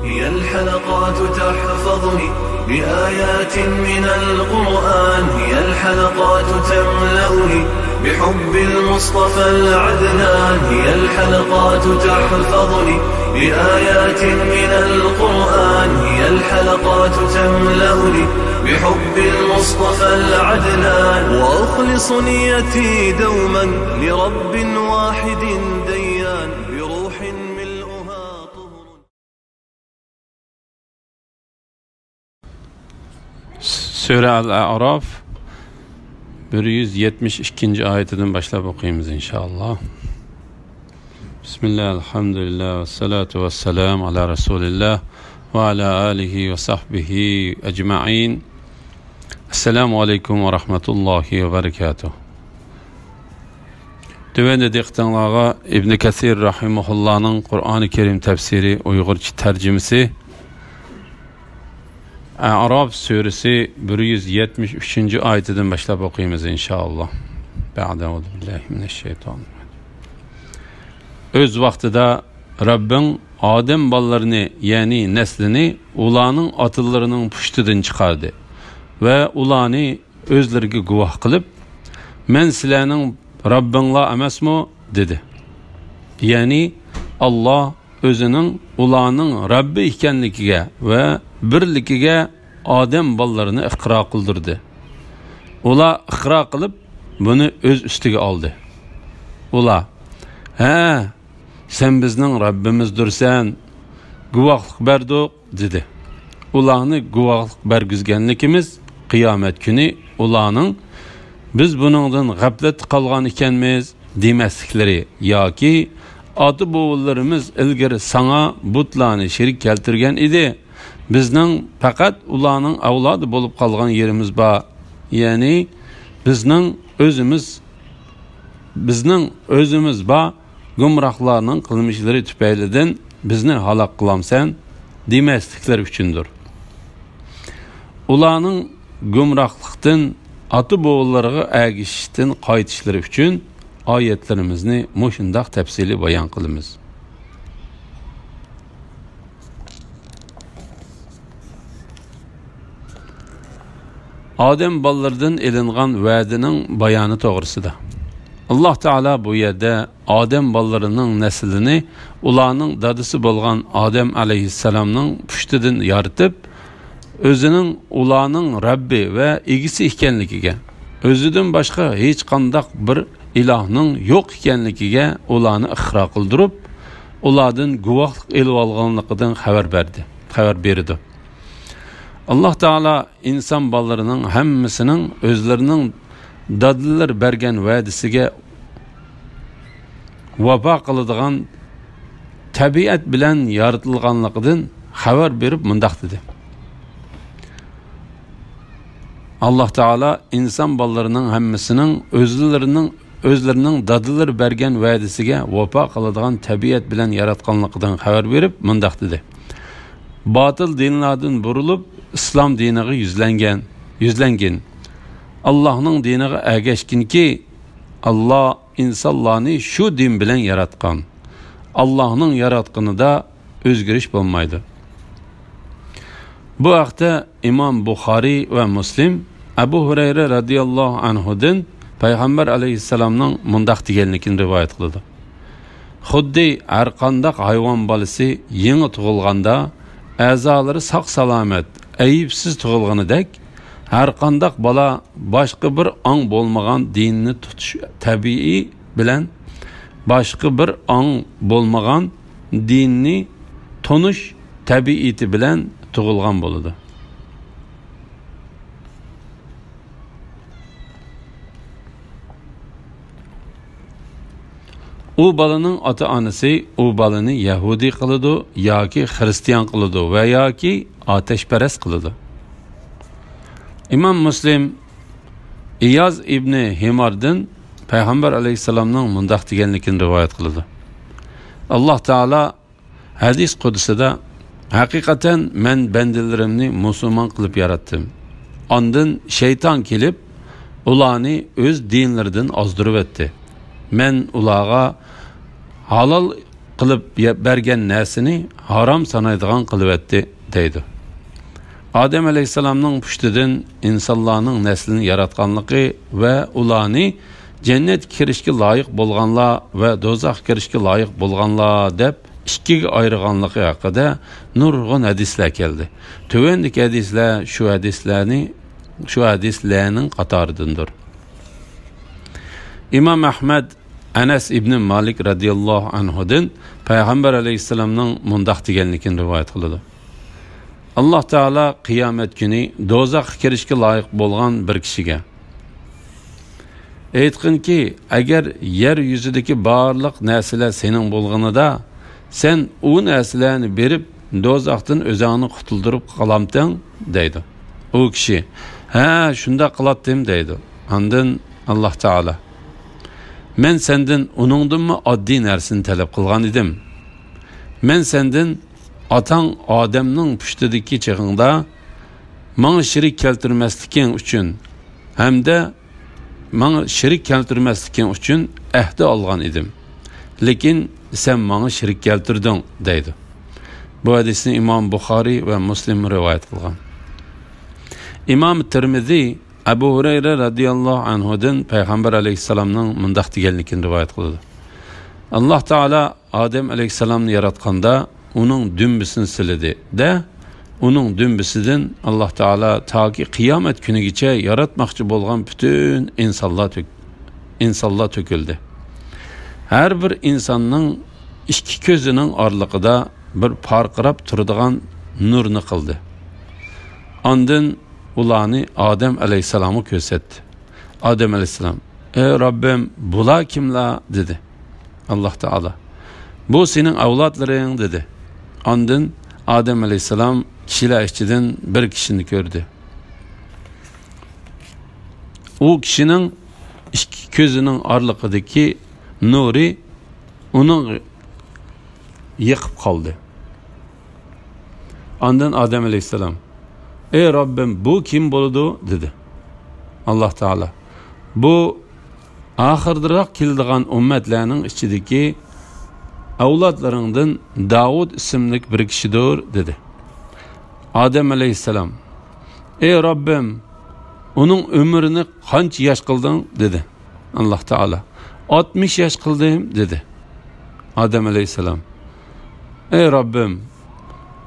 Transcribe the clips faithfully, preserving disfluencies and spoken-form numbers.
هي الحلقات تحفظني بآيات من القرآن، هي الحلقات تملأني بحب المصطفى العدنان، هي الحلقات تحفظني بآيات من القرآن، هي الحلقات تملأني بحب المصطفى العدنان، وأخلص نيتي دوما لرب واحد ديان، بروح ملؤها طهر. سۈرە ئەل-ئەئراف بىر يۈز يەتمىش ئىككىنچى ئايىتىدىن باشلاپ ئوقۇيمىز، ئىنشائاللا. بىسمىللا، ئەلھەمدۇلىللا، ۋەسسالاتۇ ۋەسسالامۇ ئالا رەسۇلىللا ۋە ئالا ئالىھى ۋە سەھبىھى ئەجمەئىن. ئەسسالامۇ ئەلەيكۇم ۋە رەھمەتۇللاھى ۋە بەرىكاتۇھ. تۆۋەندە دىققىتىڭلارغا ئىبنى كەسىر رەھىمەھۇللانىڭ قۇرئانى كەرىم تەپسىرى ئۇيغۇرچە تەرجىمىسى، ئەئراف سۈرىسى بىر يۈز يەتمىش ئۈچىنچى ئايىتىدىن باشلاپ ئوقۇيمىز، ئىنشائاللا. بەئدە، ئەئۇزۇ بىللاھى مىنەششەيتانىر رەجىم. ئۆز ۋاقتىدا رەببىڭ ئادەم بالىلىرىنى، يەنى نەسلىنى ئۇلارنىڭ ئاتىلىرىنىڭ پۇشتىدىن چىقاردى ۋە ئۇلارنى ئۆزلىرىگە گۇۋاھ قىلىپ، «مەن سىلەرنىڭ رەببىڭلار ئەمەسمۇ؟» دېدى. يەنى ئاللا ئۆزىنىڭ ئۇلارنىڭ رەببى ئىكەنلىكىگە ۋە بىرلىكىگە ئادەم بالىلىرىنى ئىقرار قىلدۇردى. ئۇلار ئىقرار قىلىپ، بۇنى ئۆز ئۈستىگە ئالدى. ئۇلار، «ھە، سەن بىزنىڭ رەببىمىزدۇرسەن، گۇۋاھلىق بەردۇق» دېدى. ئۇلارنى گۇۋاھلىق بەرگۈزگەنلىكىمىز قىيامەت كۈنى ئۇلارنىڭ، «بىز بۇنىڭدىن غەپلەتتە قالغان ئىكەنمىز» دېمەسلىكلىرى ياكى «ئاتا-بوۋىلىرىمىز ئىلگىرى ساڭا بۇتلارنى شېرىك كەلتۈرگەن ئىدى، بىزنىڭ پەقەت ئۇلارنىڭ ئەۋلادى بولۇپ قالغان يېرىمىز بار، يەنى بىزنىڭ ئۆزىمىز، بىزنىڭ ئۆزىمىز بار، گۇمراھلارنىڭ قىلمىشلىرى تۈپەيلىدىن بىزنى ھالاك قىلامسەن؟» دېمەسلىكلىرى ئۈچۈندۇر. ئۇلارنىڭ گۇمراھلىقتىن، ئاتا-بوۋىلىرىغا ئەگىشىشتىن قايتىشلىرى ئۈچۈن ئايەتلىرىمىزنى مۇشۇنداق تەپسىلىي بايان قىلىمىز. ئادەم بالىلىرىدىن ئېلىنغان ۋەدىنىڭ بايانى توغرىسىدا. ئاللا تائالا بۇ يەردە ئادەم بالىلىرىنىڭ نەسلىنى ئۇلارنىڭ دادىسى بولغان ئادەم ئەلەيھىسسالامنىڭ پۇشتىدىن يارىتىپ، ئۆزىنىڭ ئۇلارنىڭ رەببى ۋە ئىگىسى ئىكەنلىكىگە، ئۆزىدىن باشقا ھېچقانداق بىر ئىلاھنىڭ يوق ئىكەنلىكىگە ئۇلارنى ئىقرار قىلدۇرۇپ، ئۇلاردىن گۇۋاھلىق ئېلىۋالغانلىقىدىن خەۋەر بەردى، خەۋەر بېرىدۇ. ئاللا تائالا ئىنسان بالىلىرىنىڭ ھەممىسىنىڭ ئۆزلىرىنىڭ دادىلىرى بەرگەن ۋەدىسىگە ۋاپا قىلىدىغان تەبىئەت بىلەن يارىتىلغانلىقىدىن خەۋەر بېرىپ مۇنداق دېدى. ئاللا تائالا ئىنسان بالىلىرىنىڭ ھەممىسىنىڭ ئۆزلىرىنىڭ، ئۆزلىرىنىڭ دادىلىرى بەرگەن ۋەدىسىگە ۋاپا قىلىدىغان تەبىئەت بىلەن ياراتقانلىقىدىن خەۋەر بېرىپ مۇنداق دېدى. باتىل دىنلاردىن بۇرۇلۇپ، ئىسلام دىنىغا يۈزلەنگەن، يۈزلەنگىن. ئاللاھنىڭ دىنىغا ئەگەشكىنكى، ئاللا ئىنسانلارنى شۇ دىن بىلەن ياراتقان. ئاللاھنىڭ ياراتقىنىدا ئۆزگىرىش بولمايدۇ. بۇ ھەقتە ئىمام بۇخارىي ۋە مۇسلىم ئەبۇ ھۇرەيرە رەزىياللاھۇ ئەنھۇدىن پەيغەمبەر ئەلەيھىسسالامنىڭ مۇنداق دېگەنلىكىنى رىۋايەت قىلىدۇ. خۇددى ھەرقانداق ھايۋان بالىسى يېڭى تۇغۇلغاندا، ئەزالىرى ساق-سالامەت، ئەيىبسىز تۇغۇلغىنىدەك، ھەرقانداق بالا باشقا بىر ئاڭ بولمىغان دىننى تۇتۇش تەبىئىي بىلەن، باشقا بىر ئاڭ بولمىغان دىننى تونۇش تەبىئىتى بىلەن تۇغۇلغان بولىدۇ. ئۇ بالىنىڭ ئاتا-ئانىسى ئۇ بالىنى يەھۇدىي قىلىدۇ ياكى خىرىستىيان قىلىدۇ ۋە ياكى ئاتەشپەرەس قىلىدۇ. ئىمام مۇسلىم ئىياز ئىبنى ھىماردىن پەيغەمبەر ئەلەيھىسسالامنىڭ مۇنداق دېگەنلىكىنى رىۋايەت قىلىدۇ. ئاللا تائالا ھەدىس قۇدسىدا، «ھەقىقەتەن مەن بەندىلىرىمنى مۇسۇلمان قىلىپ ياراتتىم. ئاندىن شەيتان كېلىپ، ئۇلارنى ئۆز دىنلىرىدىن ئازدۇرۇۋەتتى. مەن ئۇلارغا ھالال قىلىپ يە-، بەرگەن نەرسىنى ھارام سانايدىغان قىلىۋەتتى، دەيدۇ. ئادەم ئەلەيھىسسالامنىڭ پۇشتىدىن ئىنسانلارنىڭ نەسلىنى ياراتقانلىقى ۋە ئۇلارنى جەننەتكە كىرىشكە لايىق بولغانلار ۋە دوزاخقا كىرىشكە لايىق بولغانلار دەپ ئىككىگە ئايرىغانلىقى ھەققىدە نۇرغۇن ھەدىسلەر كەلدى. تۆۋەندىكى ھەدىسلەر شۇ ھەدىسلەرنى، شۇ ھەدىسلەرنىڭ قاتارىدىندۇر. ئىمام ئەھمەد ئەنەس ئىبنى مالىك رەزىياللاھۇ ئەنھۇدىن پەيغەمبەر ئەلەيھىسسالامنىڭ مۇنداق دېگەنلىكىنى رىۋايەت قىلىدۇ. ئاللاھ تائالا قىيامەت كۈنى دوزاخقا كىرىشكە لايىق بولغان بىر كىشىگە، ئېيتقىنكى، ئەگەر يەر يۈزىدىكى بارلىق نەرسىلەر سېنىڭ بولغىنىدا، سەن ئۇ نەرسىلەرنى بېرىپ، دوزاختىن ئۆزۈڭنى قۇتۇلدۇرۇپ قالامتىڭ؟ دەيدۇ. ئۇ كىشى، ھە، شۇنداق قىلاتتىم، دەيدۇ. ئاندىن ئاللاھ تائالا، مەن سەندىن ئۇنىڭدىنمۇ ئاددىي نەرسىنى تەلەپ قىلغان ئىدىم. مەن سەندىن ئاتاڭ ئادەمنىڭ پۇشتىدىكى چېغىڭدا ماڭا شېرىك كەلتۈرمەسلىكىڭ ئۈچۈن ھەمدە ماڭا شېرىك كەلتۈرمەسلىكىڭ ئۈچۈن ئەھدە ئالغان ئىدىم. لېكىن سەن ماڭا شېرىك كەلتۈردۈڭ، دەيدۇ. بۇ ھەدىسنى ئىمام بۇخارىي ۋە مۇسلىم رىۋايەت قىلغان. ئىمام تىرمىزى ئەبۇ ھۇرەيرە رەزىياللاھۇ ئەنھۇدىن پەيغەمبەر ئەلەيھىسسالامنىڭ مۇنداق دېگەنلىكىنى رىۋايەت قىلىدۇ. ئاللاھ تائالا ئادەم ئەلەيھىسسالامنى ياراتقاندا ئۇنىڭ دۈمبىسىنى سىلىدى دە، ئۇنىڭ دۈمبىسىدىن ئاللاھ تائالا تاكى قىيامەت كۈنىگىچە ياراتماقچى بولغان پۈتۈن ئىنسانلار تۆك-، ئىنسانلار تۆكۈلدى. ھەر بىر ئىنساننىڭ ئىككى كۆزىنىڭ ئارىلىقىدا بىر پارقىراپ تۇرىدىغان نۇرنى قىلدى. ئاندىن ئۇلارنى ئادەم ئەلەيھىسسالامغا كۆرسەتتى. ئادەم ئەلەيھىسسالام، ئەي رەببىم، بۇلار كىملەر؟ دېدى. ئاللاھ تائالا، بۇ سېنىڭ ئەۋلادلىرىڭ، دېدى. ئاندىن ئادەم ئەلەيھىسسالام كىشىلەر ئىچىدىن بىر كىشىنى كۆردى. ئۇ كىشىنىڭ ئىككى كۆزىنىڭ ئارىلىقىدىكى نۇرى ئۇنىڭ يېقىپ قالدى. ئاندىن ئادەم ئەلەيھىسسالام، ئەي رەببىم، بۇ كىم بولىدۇ؟ دېدى. ئاللاھ تائالا، بۇ ئاخىرىدىراق كېلىدىغان ئۈممەتلەرنىڭ ئىچىدىكى ئەۋلادلىرىڭدىن داۋۇت ئىسىملىك بىر كىشىدۇر، دېدى. ئادەم ئەلەيھىسسالام، ئەي رەببىم، ئۇنىڭ ئۆمرىنى قانچە ياش قىلدىڭ؟ دېدى. ئاللاھ تائالا، ئاتمىش ياش قىلدىم، دېدى. ئادەم ئەلەيھىسسالام، ئەي رەببىم،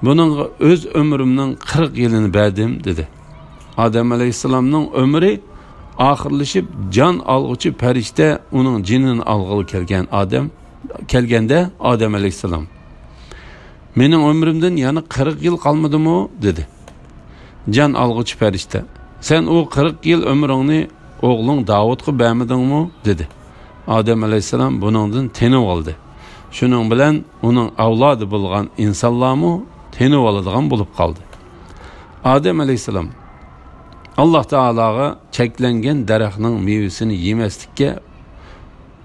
بۇنىڭغا ئۆز ئۆمرۈمنىڭ قىرىق يىلىنى بەردىم، دېدى. ئادەم ئەلەيھىسسالامنىڭ ئۆمرى ئاخىرلىشىپ، جان ئالغۇچى پەرىشتە ئۇنىڭ جېنىنى ئالغىلى كەلگەن ئادەم، كەلگەندە ئادەم ئەلەيھىسسالام، مېنىڭ ئۆمرۈمدىن يەنە قىرىق يىل قالمىدىمۇ؟ دېدى. جان ئالغۇچى پەرىشتە، سەن ئۇ قىرىق يىل ئۆمرۈڭنى ئوغلۇڭ داۋۇتقا بەرمىدىڭمۇ؟ دېدى. ئادەم ئەلەيھىسسالام بۇنىڭدىن تېنىۋالدى. شۇنىڭ بىلەن ئۇنىڭ ئەۋلادى بولغان ئىنسانلارمۇ تېنىۋالىدىغان بولۇپ قالدى. ئادەم ئەلەيھىسسالام ئاللاھ تائالاغا چەكلەنگەن دەرەخنىڭ مېۋىسىنى يېمەسلىككە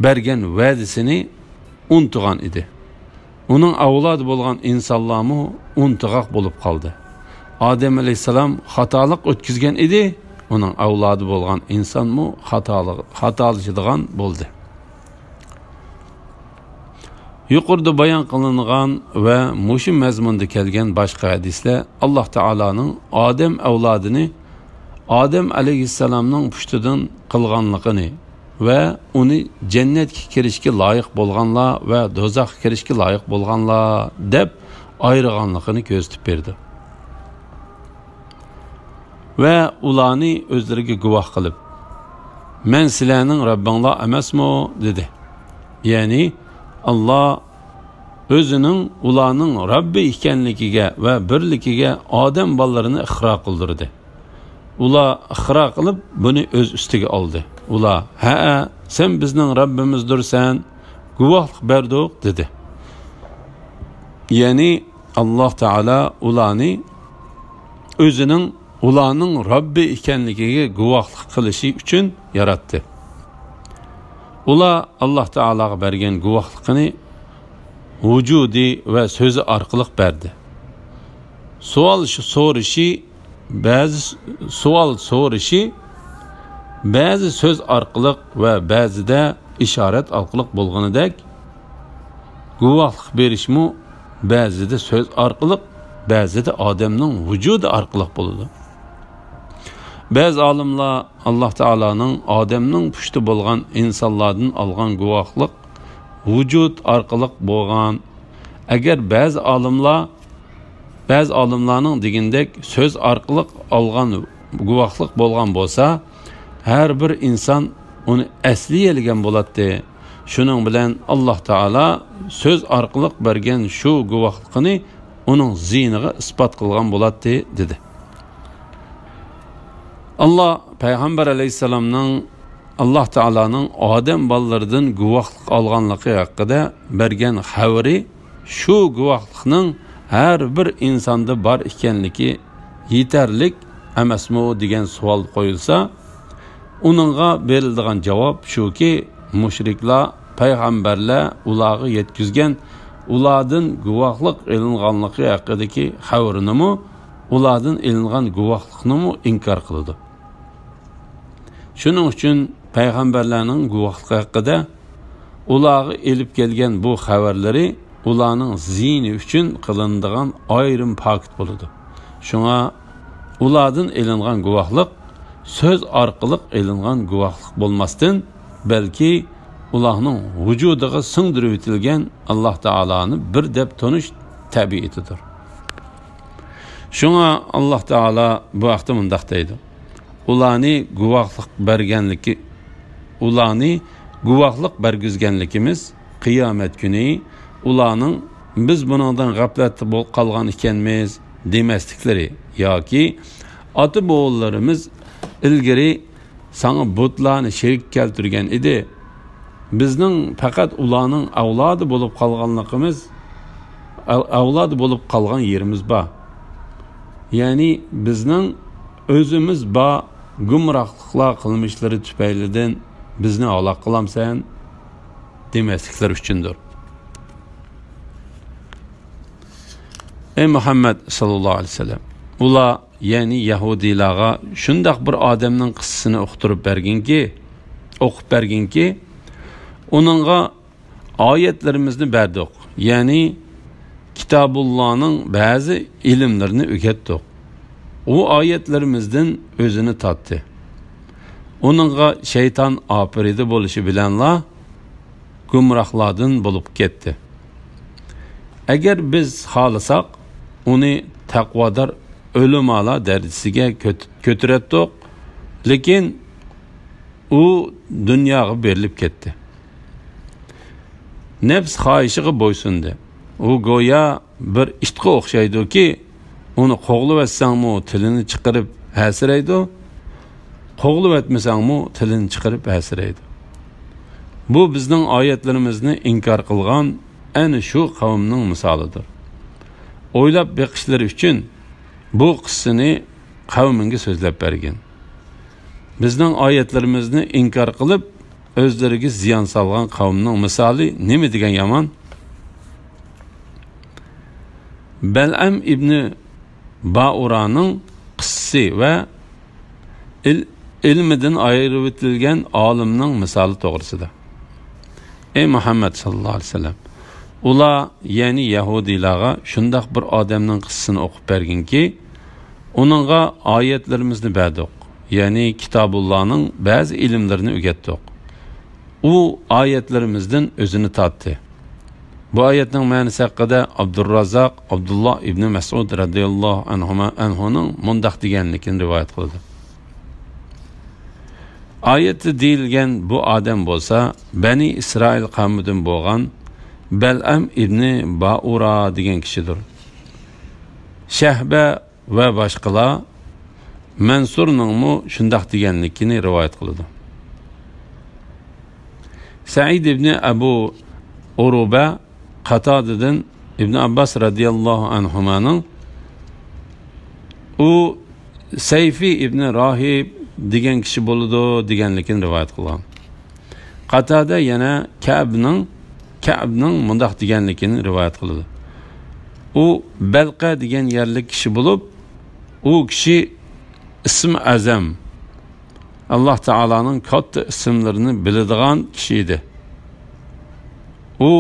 بەرگەن ۋەدىسىنى ئۇنتۇغان ئىدى. ئۇنىڭ ئەۋلادى بولغان ئىنسانلارمۇ ئۇنتۇغاق بولۇپ قالدى. ئادەم ئەلەيھىسسالام خاتالىق ئۆتكۈزگەن ئىدى، ئۇنىڭ ئەۋلادى بولغان ئىنسانمۇ خاتالىق-، خاتالىشىدىغان بولدى. يۇقىرىدا بايان قىلىنغان ۋە مۇشۇ مەزمۇندا كەلگەن باشقا ھەدىسلەر ئاللاھ تائالانىڭ ئادەم ئەۋلادىنى ئادەم ئەلەيھىسسالامنىڭ پۇشتىدىن قىلغانلىقىنى، ۋە ئۇنى جەننەتكە كىرىشكە لايىق بولغانلار ۋە دوزاخقا كىرىشكە لايىق بولغانلار دەپ ئايرىغانلىقىنى كۆرسىتىپ بېرىدۇ. ۋە ئۇلارنى ئۆزلىرىگە گۇۋاھ قىلىپ، مەن سىلەرنىڭ رەببىڭلار ئەمەسمۇ؟ دېدى. يەنى ئاللاھ ئۆزىنىڭ ئۇلارنىڭ رەببى ئىكەنلىكىگە ۋە بىرلىكىگە ئادەم بالىلىرىنى ئىقرار قىلدۇردى. ئۇلار ئىقرار قىلىپ، بۇنى ئۆز ئۈستىگە ئالدى. ئۇلار، ھەئە، سەن بىزنىڭ رەببىمىزدۇرسەن، گۇۋاھلىق بەردۇق، دېدى. يەنى ئاللاھ تائالا ئۇلارنى ئۆزىنىڭ ئۇلارنىڭ رەببى ئىكەنلىكىگە گۇۋاھلىق قىلىشى ئۈچۈن ياراتتى. ئۇلار ئاللاھ تائالاغا بەرگەن گۇۋاھلىقىنى ۋۇجۇدى ۋە سۆزى ئارقىلىق بەردى. سوئال شۇ سورىشى بەزى س-، سوئال سورىشى بەزى سۆز ئارقىلىق ۋە بەزىدە ئىشارەت ئارقىلىق بولغىنىدەك، گۇۋاھلىق بېرىشمۇ بەزىدە سۆز ئارقىلىق، بەزىدە ئادەمنىڭ ۋۇجۇدى ئارقىلىق بولىدۇ. بەزى ئالىملار ئاللاھ تائالانىڭ ئادەمنىڭ پۇشتى بولغان ئىنسانلاردىن ئالغان گۇۋاھلىق ۋۇجۇد ئارقىلىق بولغان. ئەگەر بەزى ئالىملار، بەزى ئالىملارنىڭ دېگىنىدەك سۆز ئارقىلىق ئالغان گۇۋاھلىق بولغان بولسا، ھەر بىر ئىنسان ئۇنى ئەسلىيەلىگەن بولاتتى. شۇنىڭ بىلەن ئاللاھ تائالا سۆز ئارقىلىق بەرگەن شۇ گۇۋاھلىقىنى ئۇنىڭ زىيىنىغا ئىسپات قىلغان بولاتتى، دېدى. ئاللاھ پەيغەمبەر ئەلەيھىسسالامنىڭ ئاللاھ تائالانىڭ ئادەم بالىلىرىدىن گۇۋاھلىق ئالغانلىقى ھەققىدە بەرگەن خەۋىرى شۇ گۇۋاھلىقنىڭ ھەر بىر ئىنساندا بار ئىكەنلىكى يېتەرلىك ئەمەسمۇ دېگەن سوئال قويۇلسا، ئۇنىڭغا بېرىلىدىغان جاۋاب شۇكى، مۇشرىكلار پەيغەمبەرلەر ئۇلارغا يەتكۈزگەن ئۇلاردىن گۇۋاھلىق ئېلىنغانلىقى ھەققىدىكى خەۋىرىنىمۇ، ئۇلاردىن ئېلىنغان گۇۋاھلىقنىمۇ ئىنكار قىلىدۇ. شۇنىڭ ئۈچۈن پەيغەمبەرلەرنىڭ گۇۋاھلىقى ھەققىدە ئۇلارغا ئېلىپ كەلگەن بۇ خەۋەرلىرى ئۇلارنىڭ زىيىنى ئۈچۈن قىلىنىدىغان ئايرىم پاكىت بولىدۇ. شۇڭا ئۇلاردىن ئېلىنغان گۇۋاھلىق سۆز ئارقىلىق ئېلىنغان گۇۋاھلىق بولماستىن، بەلكى ئۇلارنىڭ ۋۇجۇدىغا سىڭدۈرۈۋېتىلگەن ئاللاھ تائالانى بىر دەپ تونۇش تەبىئىتىدۇر. شۇڭا ئاللاھ تائالا بۇ ھەقتە مۇنداق دەيدۇ: ئۇلارنى گۇۋاھلىق بەرگەنلىكى، ئۇلارنى گۇۋاھلىق بەرگۈزگەنلىكىمىز قىيامەت كۈنى ئۇلارنىڭ «بىز بۇنىڭدىن غەپلەتتە بول-، قالغان ئىكەنمىز» دېمەسلىكلىرى ياكى «ئاتا-بوۋىلىرىمىز ئىلگىرى ساڭا بۇتلارنى شېرىك كەلتۈرگەن ئىدى. بىزنىڭ پەقەت ئۇلارنىڭ ئەۋلادى بولۇپ قالغانلىقىمىز، ئەۋ-، ئەۋلادى بولۇپ قالغان يېرىمىز بار. يەنى بىزنىڭ ئۆزىمىز بار گۇمراھلىقلار قىلمىشلىرى تۈپەيلىدىن بىزنى ھالاك قىلامسەن؟» دېمەسلىكلىرى ئۈچۈندۇر. ئەي مۇھەممەد ساللاللاھۇ ئەلەيھى ۋەسەللەم، ئۇلار، يەنى يەھۇدىيلارغا شۇنداق بىر ئادەمنىڭ قىسسىسىنى ئۇقتۇرۇپ بەرگىنكى، ئوقۇپ بەرگىنكى، ئۇنىڭغا ئايەتلىرىمىزنى بەردۇق، يەنى كىتابۇللانىڭ بەزى ئىلىملىرىنى ئۆگەتتۇق. ئۇ ئايەتلىرىمىزدىن ئۆزىنى تارتتى. ئۇنىڭغا شەيتان ئاپىرىدە بولۇشى بىلەنلا گۇمراھلاردىن بولۇپ كەتتى. ئەگەر بىز خالىساق، ئۇنى تەقۋادار ئۆلىمالار دەرىجىسىگە كۆت-، كۆتۈرەتتۇق، لېكىن ئۇ دۇنياغا بېرىلىپ كەتتى. نەپس خاھىشىغا بويسۇندى. ئۇ گويا بىر ئىتقا ئوخشايدۇكى، ئۇنى قوغلىۋەتسەڭمۇ تىلىنى چىقىرىپ ھەسىرەيدۇ، قوغلىۋەتمىسەڭمۇ تىلىنى چىقىرىپ ھەسىرەيدۇ. بۇ بىزنىڭ ئايەتلىرىمىزنى ئىنكار قىلغان ئەنە شۇ قەۋمنىڭ مىسالىدۇر. ئويلاپ بېقىشلىرى ئۈچۈن بۇ قىسسىنى قەۋمىڭگە سۆزلەپ بەرگىن. بىزنىڭ ئايەتلىرىمىزنى ئىنكار قىلىپ، ئۆزلىرىگە زىيان سالغان قەۋمنىڭ مىسالى نېمە دېگەن يامان؟ بەلئەم ئىبنى بائۇرانىڭ قىسسىسى ۋە ئىل-، ئىلمىدىن ئايرىۋېتىلگەن ئالىمنىڭ مىسالى توغرىسىدا. ئەي مۇھەممەد ساللاللاھۇ ئەلەيھى ۋەسەللەم، ئۇلار، يەنى يەھۇدىيلارغا شۇنداق بىر ئادەمنىڭ قىسسىسىنى ئوقۇپ بەرگىنكى، ئۇنىڭغا ئايەتلىرىمىزنى بەردۇق، يەنى كىتابۇللانىڭ بەزى ئىلىملىرىنى ئۆگەتتۇق. ئۇ ئايەتلىرىمىزدىن ئۆزىنى تارتتى. بۇ ئايەتنىڭ مەنىسى ھەققىدە ئابدۇررازاق ئابدۇللا ئىبنى مەسئۇد رەزىياللاھۇ ئەنھۇما، ئەنھۇنىڭ مۇنداق دېگەنلىكىنى رىۋايەت قىلىدۇ. ئايەتتە دېيىلگەن بۇ ئادەم بولسا، بەنى ئىسرائىل قەۋمىدىن بولغان بەلئەم ئىبنى بائۇرا دېگەن كىشىدۇر. شەھبە ۋە باشقىلار مەنسۇرنىڭمۇ شۇنداق دېگەنلىكىنى رىۋايەت قىلىدۇ. سەئىد ئىبنى ئەبۇ ئۇرۇبە قاتادىدىن ئىبن ئابباس رەزىياللاھۇ ئەنھۇمانىڭ ئۇ سەيفى ئىبنى راھىب دېگەن كىشى بولىدۇ دېگەنلىكىنى رىۋايەت قىلغان. قاتادە يەنە كەئبنىڭ، كەئبنىڭ مۇنداق دېگەنلىكىنى رىۋايەت قىلىدۇ. ئۇ بەلقە دېگەن يەرلىك كىشى بولۇپ، ئۇ كىشى ئىسمى ئەزەم، ئاللاھ تائالانىڭ كاتتا ئىسىملىرىنى بىلىدىغان كىشى ئىدى. ئۇ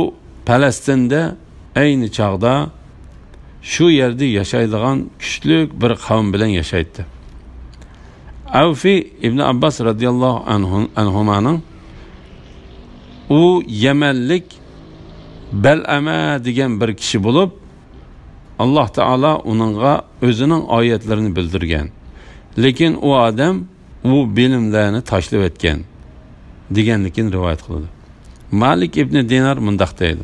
پەلەستىندە ئەينى چاغدا شۇ يەردە ياشايدىغان كۈچلۈك بىر قەۋم بىلەن ياشايتتى. ئەۋفى ئىبن ئابباس رەزىياللاھۇ ئەنھۇ-، ئەنھۇمانىڭ، ئۇ يەمەنلىك بەلئەمە دېگەن بىر كىشى بولۇپ، ئاللاھ تائالا ئۇنىڭغا ئۆزىنىڭ ئايەتلىرىنى بىلدۈرگەن. لېكىن ئۇ ئادەم ئۇ بىلىملەرنى تاشلىۋەتكەن، دېگەنلىكىنى رىۋايەت قىلىدۇ. مالىك ئىبنى دىنار مۇنداق دەيدۇ: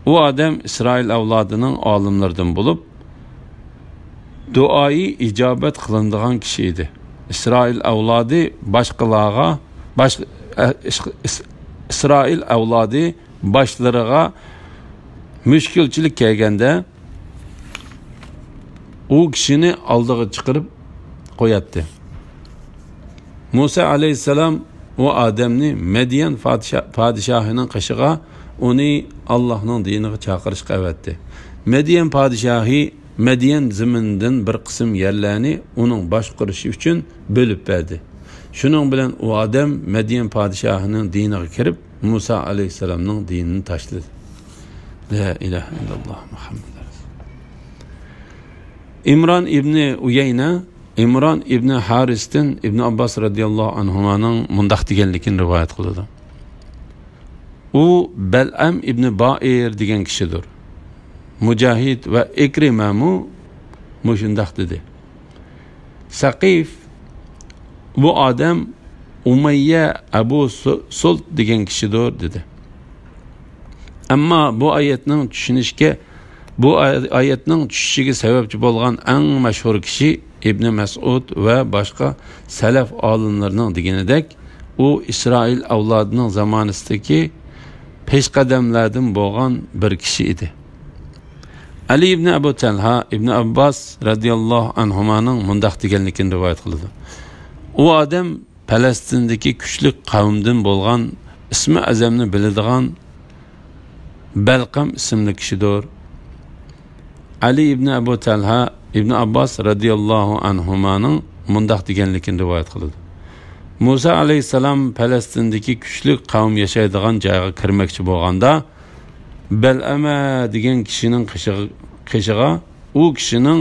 ئۇ ئادەم ئىسرائىل ئەۋلادىنىڭ ئالىملىرىدىن بولۇپ، دۇئايى ئىجابەت قىلىنىدىغان كىشى ئىدى. ئىسرائىل ئەۋلادى باشقىلارغا، باش-، ئە، ئىس-، ئىس-، ئىسرائىل ئەۋلادى باشلىرىغا مۈشكۈلچىلىك كەلگەندە، ئۇ كىشىنى ئالدىغا چىقىرىپ قوياتتى. مۇسا ئەلەيھىسسالام ئۇ ئادەمنى مەديەن پادىشا-، پادىشاھىنىڭ قېشىغا، ئۇنى ئاللاھنىڭ دىنىغا چاقىرىشقا ئەۋەتتى. مەديەن پادىشاھى مەديەن زېمىنىدىن بىر قىسىم يەرلەرنى ئۇنىڭ باشقۇرۇشى ئۈچۈن بۆلۈپ بەردى. شۇنىڭ بىلەن ئۇ ئادەم مەديەن پادىشاھىنىڭ دىنىغا كىرىپ، مۇسا ئەلەيھىسسالامنىڭ دىنىنى تاشلىدى. لا ئىلاھە ئىللاللاھ مۇھەممەد رەسۇل. ئىمران ئىبنى ئۇيەينە ئىمران ئىبنى ھارىستىن ئىبنى ئابباس رەزىياللاھۇ ئەنھۇمانىڭ مۇنداق دېگەنلىكىنى رىۋايەت قىلىدۇ. ئۇ بەلئەم ئىبنى بائىر دېگەن كىشىدۇر. مۇجاھىد ۋە ئىكرىمەمۇ مۇشۇنداق دېدى. سەقىف، بۇ ئادەم ئۇمەييە ئەبۇ سۇ-، سۇلت دېگەن كىشىدۇر، دېدى. ئەمما بۇ ئايەتنىڭ چۈشىنىشكە، بۇ ئاي-، ئايەتنىڭ چۈشۈشىگە سەۋەبچى بولغان ئەڭ مەشھۇر كىشى ئىبنى مەسئۇد ۋە باشقا سەلەف ئالىملىرىنىڭ دېگىنىدەك، ئۇ ئىسرائىل ئەۋلادىنىڭ زامانىسىدىكى پېشقەدەملەردىن بولغان بىر كىشى ئىدى. ئەلى ئىبنى ئەبۇ تەلھا ئىبنى ئابباس رەزىياللاھۇ ئەنھۇمانىڭ مۇنداق دېگەنلىكىنى رىۋايەت قىلىدۇ. ئۇ ئادەم پەلەستىندىكى كۈچلۈك قەۋمدىن بولغان، ئىسمى ئەزەمنى بىلىدىغان بەلقەم ئىسىملىك كىشىدۇر. ئەلى ئىبنى ئەبۇ تەلھا ئىبنى ئابباس رەزىياللاھۇ ئەنھۇمانىڭ مۇنداق دېگەنلىكىنى رىۋايەت قىلىدۇ. مۇسا ئەلەيھىسسالام پەلەستىندىكى كۈچلۈك قەۋم ياشايدىغان جايغا كىرمەكچى بولغاندا، بەلئەمە دېگەن كىشىنىڭ قېشىغا، قېشىغا ئۇ كىشىنىڭ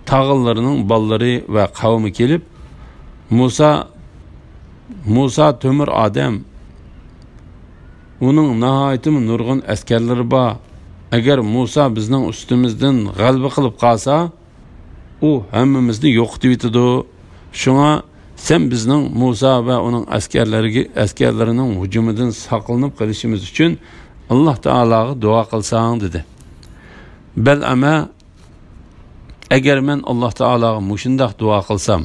تاغىلىرىنىڭ بالىلىرى ۋە قەۋمى كېلىپ، مۇسا، مۇسا تۆمۈر ئادەم، ئۇنىڭ ناھايىتىمۇ نۇرغۇن ئەسكەرلىرى بار. ئەگەر مۇسا بىزنىڭ ئۈستىمىزدىن غەلىبە قىلىپ قالسا، ئۇ ھەممىمىزنى يوقىتىۋېتىدۇ. شۇڭا سەن بىزنىڭ مۇسا ۋە ئۇنىڭ ئەسكەرلىرىگە، ئەسكەرلىرىنىڭ ھۇجۇمىدىن ساقلىنىپ قېلىشىمىز ئۈچۈن ئاللاھ تائالاغا دۇئا قىلساڭ، دېدى. بەلئەمە، ئەگەر مەن ئاللاھ تائالاغا مۇشۇنداق دۇئا قىلسام،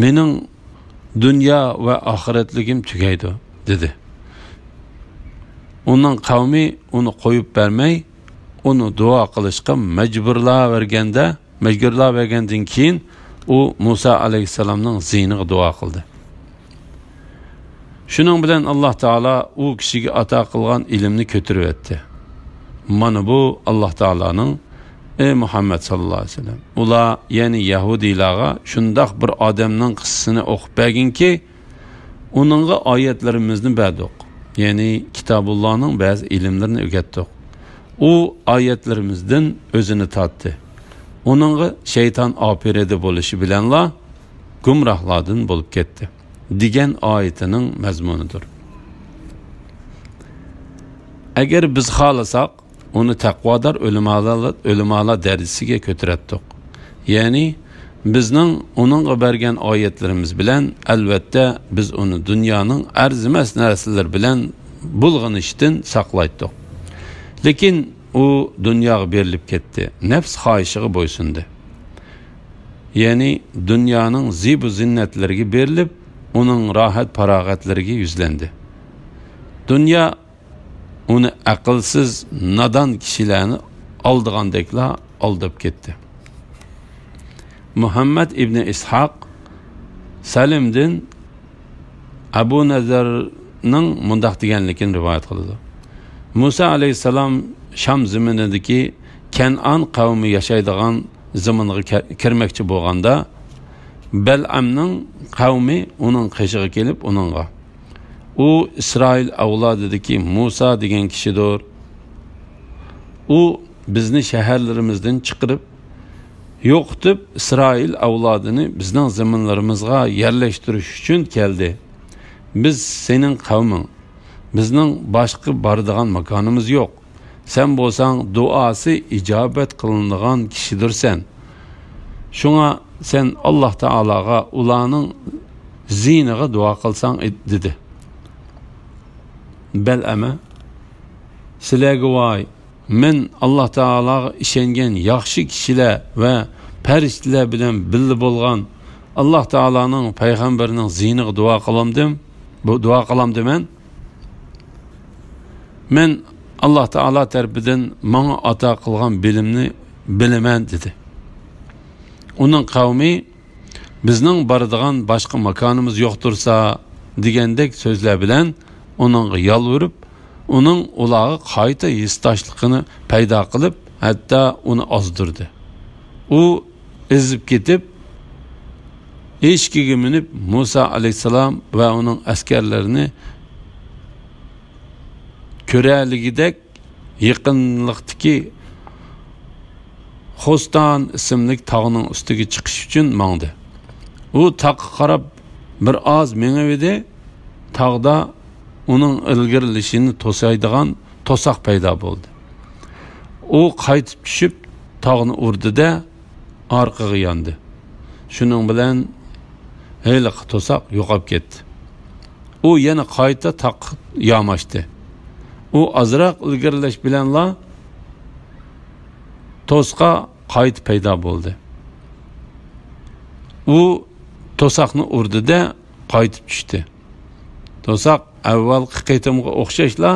مېنىڭ دۇنيا ۋە ئاخىرەتلىكىم تۈگەيدۇ، دېدى. ئۇنىڭ قەۋمى ئۇنى قويۇپ بەرمەي، ئۇنى دۇئا قىلىشقا مەجبۇرلاۋەرگەندە، مەجبۇرلاۋەرگەندىن كېيىن، ئۇ مۇسا ئەلەيھىسسالامنىڭ زىيىنىغا دۇئا قىلدى. شۇنىڭ بىلەن ئاللاھ تائالا ئۇ كىشىگە ئاتا قىلغان ئىلىمنى كۆتۈرۈۋەتتى. مانا بۇ ئاللاھ تائالانىڭ، ئەي مۇھەممەد ساللاللاھۇ ئەلەيھى ۋەسەللەم، ئۇلار، يەنى يەھۇدىيلارغا شۇنداق بىر ئادەمنىڭ قىسسىسىنى ئوقۇپ بەرگىنكى، ئۇنىڭغا ئايەتلىرىمىزنى بەردۇق، يەنى كىتابۇللانىڭ بەزى ئىلىملىرىنى ئۆگەتتۇق. ئۇ ئايەتلىرىمىزدىن ئۆزىنى تارتتى. ئۇنىڭغا شەيتان ئاپىرىدە بولۇشى بىلەنلا گۇمراھلاردىن بولۇپ كەتتى، دېگەن ئايىتىنىڭ مەزمۇنىدۇر. ئەگەر بىز خالىساق، ئۇنى تەقۋادار ئۆلىمالار، ئۆلىمالار دەرىجىسىگە كۆتۈرەتتۇق. يەنى، بىزنىڭ ئۇنىڭغا بەرگەن ئايەتلىرىمىز بىلەن، ئەلۋەتتە، بىز ئۇنى دۇنيانىڭ ئەرزىمەس نەرسىلىرى بىلەن بۇلغىنىشتىن ساقلايتتۇق. لېكىن ئۇ دۇنياغا بېرىلىپ كەتتى، نەپس خاھىشىغا بويسۇندى. يەنى دۇنيانىڭ زىبۇ زىننەتلىرىگە بېرىلىپ، ئۇنىڭ راھەت پاراغەتلىرىگە يۈزلەندى. دۇنيا ئۇنى ئەقىلسىز، نادان كىشىلەرنى ئالدىغاندەكلا ئالداپ كەتتى. مۇھەممەد ئىبنى ئىسھاق سەلىمدىن ئەبۇ نەزەرنىڭ مۇنداق دېگەنلىكىنى رىۋايەت قىلىدۇ. مۇسا ئەلەيھىسسالام شام زېمىنىدىكى كەنئان قەۋمى ياشايدىغان زېمىنغا كە-، كىرمەكچى بولغاندا، بەلئەمنىڭ قەۋمى ئۇنىڭ قېشىغا كېلىپ ئۇنىڭغا، ئۇ ئىسرائىل ئەۋلادىدىكى مۇسا دېگەن كىشىدۇر. ئۇ بىزنى شەھەرلىرىمىزدىن چىقىرىپ، يوقىتىپ، ئىسرائىل ئەۋلادىنى بىزنىڭ زېمىنلىرىمىزغا يەرلەشتۈرۈش ئۈچۈن كەلدى. بىز سېنىڭ قەۋمىڭ. بىزنىڭ باشقا بارىدىغان ماكانىمىز يوق. سەن بولساڭ دۇئاسى ئىجابەت قىلىنىدىغان كىشىدۇرسەن. شۇڭا سەن ئاللاھ تائالاغا ئۇلارنىڭ زىيىنىغا دۇئا قىلساڭ، دېدى. بەلئەمە، سىلەرگە ۋاي، مەن ئاللاھ تائالاغا ئىشەنگەن ياخشى كىشىلەر ۋە پەرىشتىلەر بىلەن بىللە بولغان ئاللاھ تائالانىڭ پەيغەمبىرىنىڭ زىيىنىغا دۇئا قىلامدىم، بۇ دۇئا قىلامدىمەن. مەن ئاللاھ تائالا تەرىپىدىن ماڭا ئاتا قىلغان بىلىمنى بىلىمەن، دېدى. ئۇنىڭ قەۋمى، بىزنىڭ بارىدىغان باشقا ماكانىمىز يوق تۇرسا، دېگەندەك سۆزلەر بىلەن ئۇنىڭغا يالۋۇرۇپ، ئۇنىڭ ئۇلارغا قايتا ھېسداشلىقىنى پەيدا قىلىپ، ھەتتا ئۇنى ئازدۇردى. ئۇ ئېزىپ كېتىپ، ئېشىكىگە مىنىپ، مۇسا ئەلەيھىسسالام ۋە ئۇنىڭ ئەسكەرلىرىنى كۆرەلىگۈدەك يېقىنلىقتىكى خوستان ئىسىملىك تاغنىڭ ئۈستىگە چىقىش ئۈچۈن ماڭدى. ئۇ تاغقا قاراپ بىر ئاز مېڭىۋىدى، تاغدا ئۇنىڭ ئىلگىرىلىشىنى توسايدىغان توساق پەيدا بولدى. ئۇ قايتىپ چۈشۈپ، تاغنى ئۇردى-دە، ئارقىغا ياندى. شۇنىڭ بىلەن ھېلىقى توساق يوقاپ كەتتى. ئۇ يەنە قايتا تاغقا ياماشتى. ئۇ ئازراق ئىلگىرىلەش بىلەنلا توساق قايتا پەيدا بولدى. ئۇ توساقنى ئۇردى-دە، قايتىپ چۈشتى. توساق ئەۋۋەلقى قېتىمغا ئوخشاشلا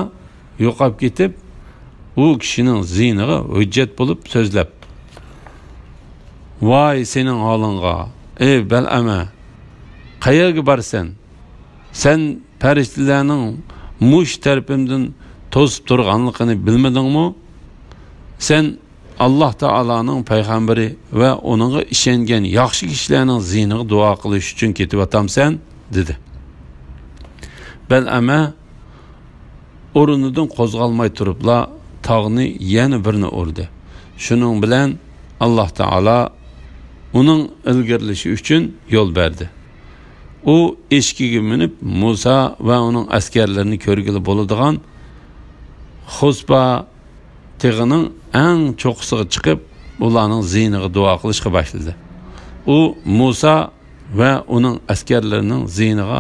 يوقاپ كېتىپ، ئۇ كىشىنىڭ زىيىنىغا ھۆججەت بولۇپ سۆزلەپ، ۋاي سېنىڭ ھالىڭغا، ئەي بەلئەمە! قەيەرگە بارىسەن؟ سەن پەرىشتىلەرنىڭ مۇشۇ تەرىپىمدىن توسۇپ تۇرغانلىقىنى بىلمىدىڭمۇ؟ سەن ئاللاھ تائالانىڭ پەيغەمبىرى ۋە ئۇنىڭغا ئىشەنگەن ياخشى كىشىلەرنىڭ زىيىنىغا دۇئا قىلىش ئۈچۈن كېتىۋاتامسەن؟ دېدى. بەلئەمە ئورنىدىن قوزغالماي تۇرۇپلا تاغنى يەنە بىرنى ئۇردى. شۇنىڭ بىلەن ئاللاھ تائالا ئۇنىڭ ئىلگىرىلىشى ئۈچۈن يول بەردى. ئۇ ئېشىكىگە مىنىپ، مۇسا ۋە ئۇنىڭ ئەسكەرلىرىنى كۆرگىلى بولىدىغان خۇسپا تېغىنىڭ ئەڭ چوققىسىغا چىقىپ، ئۇلارنىڭ زىيىنىغا دۇئا قىلىشقا باشلىدى. ئۇ مۇسا ۋە ئۇنىڭ ئەسكەرلىرىنىڭ زىيىنىغا،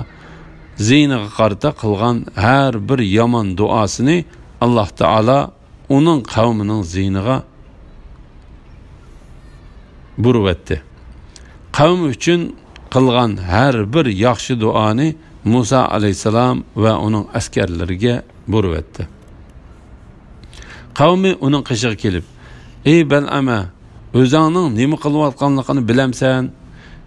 زىيىنىغا قارىتا قىلغان ھەر بىر يامان دۇئاسىنى ئاللاھ تائالا ئۇنىڭ قەۋمىنىڭ زىيىنىغا بۇرۇۋەتتى. قەۋمى ئۈچۈن قىلغان ھەر بىر ياخشى دۇئانى مۇسا ئەلەيھىسسالام ۋە ئۇنىڭ ئەسكەرلىرىگە بۇرۇۋەتتى. قەۋمى ئۇنىڭ قېشىغا كېلىپ، ئەي بەلئەمە، ئۆزۈڭنىڭ نېمە قىلىۋاتقانلىقىنى بىلەمسەن؟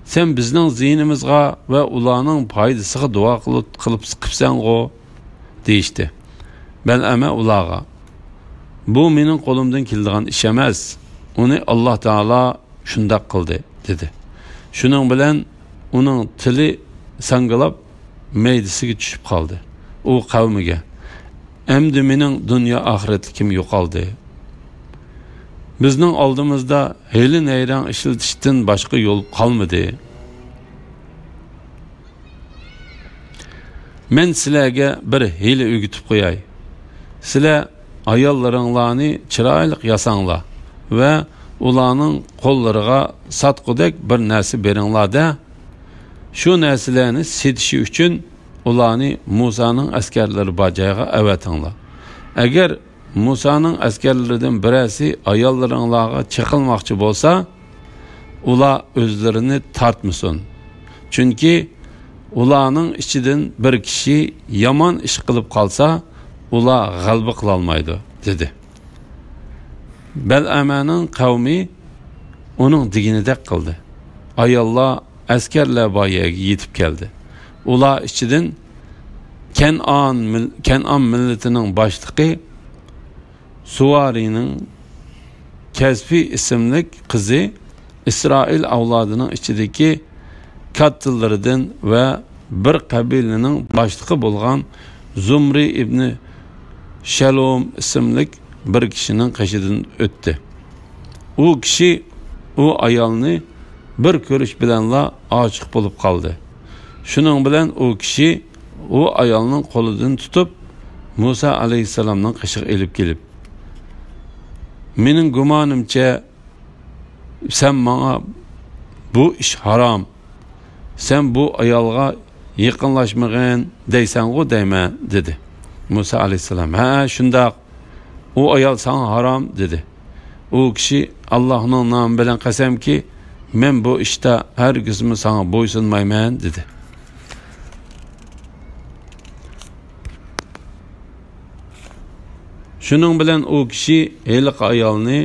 سەن بىزنىڭ زىيىنىمىزغا ۋە ئۇلارنىڭ پايدىسىغا دۇئا قىلىپ، قىلىپ، قىپسەنغۇ؟ دېيىشتى. بەلئەمە ئۇلارغا، بۇ مېنىڭ قولۇمدىن كېلىدىغان ئىش ئەمەس. ئۇنى ئاللاھ تائالا شۇنداق قىلدى، دېدى. شۇنىڭ بىلەن ئۇنىڭ تىلى ساڭگىلاپ، مەيدىسىگە چۈشۈپ قالدى. ئۇ قەۋمىگە، ئەمدى مېنىڭ دۇنيا ئاخىرەتلىكىم يوقالدى. بىزنىڭ ئالدىمىزدا ھىيلە-نەيرەڭ ئىشلىتىشتىن باشقا يول قالمىدى. مەن سىلەرگە بىر ھىيلە ئۆگىتىپ قوياي. سىلەر ئاياللىرىڭلارنى چىرايلىق ياساڭلار ۋە ئۇلارنىڭ قوللىرىغا ساتقۇدەك بىر نەرسە بېرىڭلار-دە، شۇ نەرسىلەرنى سېتىشى ئۈچۈن ئۇلارنى مۇسانىڭ ئەسكەرلىرى بار جايغا ئەۋەتىڭلار. ئەگەر مۇسانىڭ ئەسكەرلىرىدىن بىرەرسى ئاياللىرىڭلارغا چېقىلماقچى بولسا، ئۇلار ئۆزلىرىنى تارتمىسۇن. چۈنكى ئۇلارنىڭ ئىچىدىن بىر كىشى يامان ئىش قىلىپ قالسا، ئۇلار غەلىبە قىلالمايدۇ، دېدى. بەلئەمەنىڭ قەۋمى ئۇنىڭ دېگىنىدەك قىلدى. ئاياللار ئەسكەرلەر بار يەرگە يېتىپ كەلدى. ئۇلار ئىچىدىن كەنئان مىل-، كەنئان مىللىتىنىڭ باشلىقى سۇۋارىنىڭ كەسپى ئىسىملىك قىزى ئىسرائىل ئەۋلادىنىڭ ئىچىدىكى كاتتىلىرىدىن ۋە بىر قەبىلىنىڭ باشلىقى بولغان زۇمرى ئىبنى شەلۇم ئىسىملىك بىر كىشىنىڭ قېشىدىن ئۆتتى. ئۇ كىشى ئۇ ئايالنى بىر كۆرۈش بىلەنلا ئاشىق بولۇپ قالدى. شۇنىڭ بىلەن ئۇ كىشى ئۇ ئايالنىڭ قولىدىن تۇتۇپ، مۇسا ئەلەيھىسسالامنىڭ قېشىغا ئېلىپ كېلىپ، مېنىڭ گۇمانىمچە، سەن ماڭا بۇ ئىش ھارام، سەن بۇ ئايالغا يېقىنلاشمىغىن دەيسەنغۇ دەيمەن، دېدى. مۇسا ئەلەيھىسسالام، ھە، شۇنداق، ئۇ ئايال ساڭا ھارام، دېدى. ئۇ كىشى، ئاللاھنىڭ نامى بىلەن قەسەمكى، مەن بۇ ئىشتا ھەرگىزمۇ ساڭا بويسۇنمايمەن، دېدى. شۇنىڭ بىلەن ئۇ كىشى ھېلىقى ئايالنى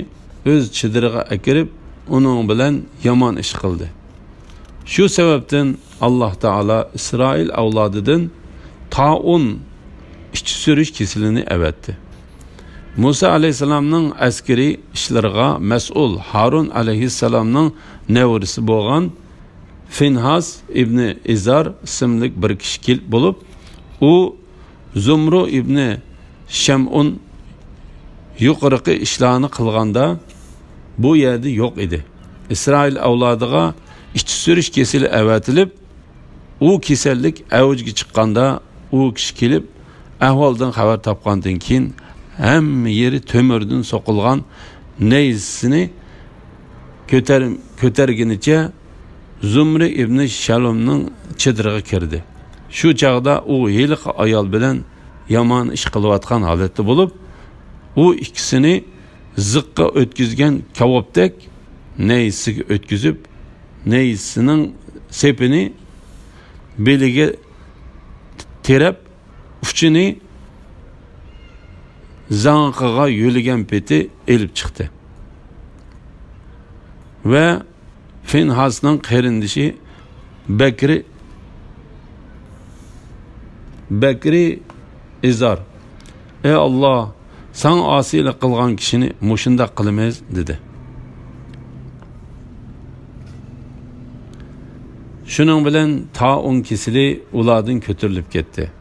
ئۆز چېدىرىغا ئەكىرىپ، ئۇنىڭ بىلەن يامان ئىش قىلدى. شۇ سەۋەبتىن ئاللاھ تائالا ئىسرائىل ئەۋلادىدىن تائۇن، ئىچى سۈرۈش كېسىلىنى ئەۋەتتى. مۇسا ئەلەيھىسسالامنىڭ ئەسكىرىي ئىشلىرىغا مەسئۇل ھارۇن ئەلەيھىسسالامنىڭ نەۋرىسى بولغان فىنھاس ئىبنى ئىزار ئىسىملىك بىر كىشى كېلىپ بولۇپ، ئۇ زۇمرۇ ئىبنى شەمئۇن يۇقىرىقى ئىشلارنى قىلغاندا بۇ يەردە يوق ئىدى. ئىسرائىل ئەۋلادىغا ئىچى سۈرۈش كېسىلى ئەۋەتىلىپ، ئۇ كېسەللىك ئەۋجىگە چىققاندا، ئۇ كىشى كېلىپ، ئەھۋالدىن خەۋەر تاپقاندىن كېيىن، ھەممە يېرى تۆمۈردىن سوقۇلغان نەيزىسىنى كۆتەر-، كۆتەرگىنىچە زۇمرى ئىبنى شەلۇمنىڭ چېدىرىغا كىردى. شۇ چاغدا ئۇ ھېلىقى ئايال بىلەن يامان ئىش قىلىۋاتقان ھالەتتە بولۇپ، ئۇ ئىككىسىنى زىققا ئۆتكۈزگەن كاۋاپتەك نەيزىسىگە ئۆتكۈزۈپ، نەيزىسىنىڭ سېپىنى بېلىگە تىرەپ، ئۇچىنى زاڭىقىغا يۆلىگەن پېتى ئېلىپ چىقتى. ۋە فىنھاسنىڭ قېرىندىشى بەكرى، بەكرى ئىزار، ئەي ئاللاھ، ساڭا ئاسىيلىق قىلغان كىشىنى مۇشۇنداق قىلىمىز، دېدى. شۇنىڭ بىلەن تائۇن كېسىلى ئۇلاردىن كۆتۈرۈلۈپ كەتتى.